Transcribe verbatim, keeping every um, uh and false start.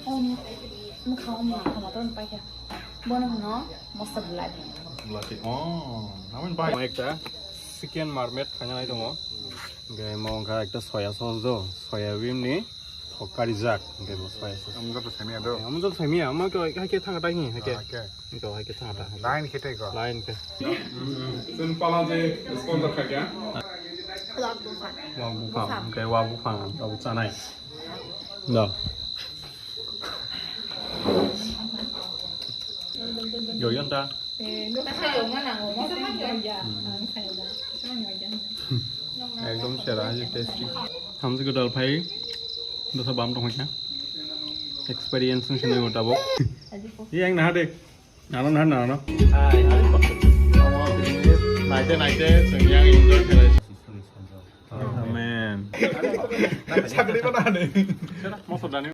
Om, mukha om na, hama to pai kha. Bono hino, mosta bulati. Bulati. Oh, namun bai. Ekta chicken marmite khana nai tongo. Gai mo kha ekta soya sauce do, soya bean ni thok kari jak. Gai mo soya sauce. Ang jot sami ado. Ang jot sami, ama ko hai ke thang ta hi, hai ke. Ko hai ke thang ta. Line khete ko. Line ke. Sun pala je sponsor kha kya? Wa buphang, hwnkhe wa buphang, abo chanai. No. Yo, yon ta. Ekdom sera, aji tasty. Hamsi godal phai, dosa bam tong kha. Experience ni sinai tabok. Yang na de. Ano na, ano na. Naite, naite, chwng yang enjoy khlai. Amen. Sakri mana ni? Moso dani.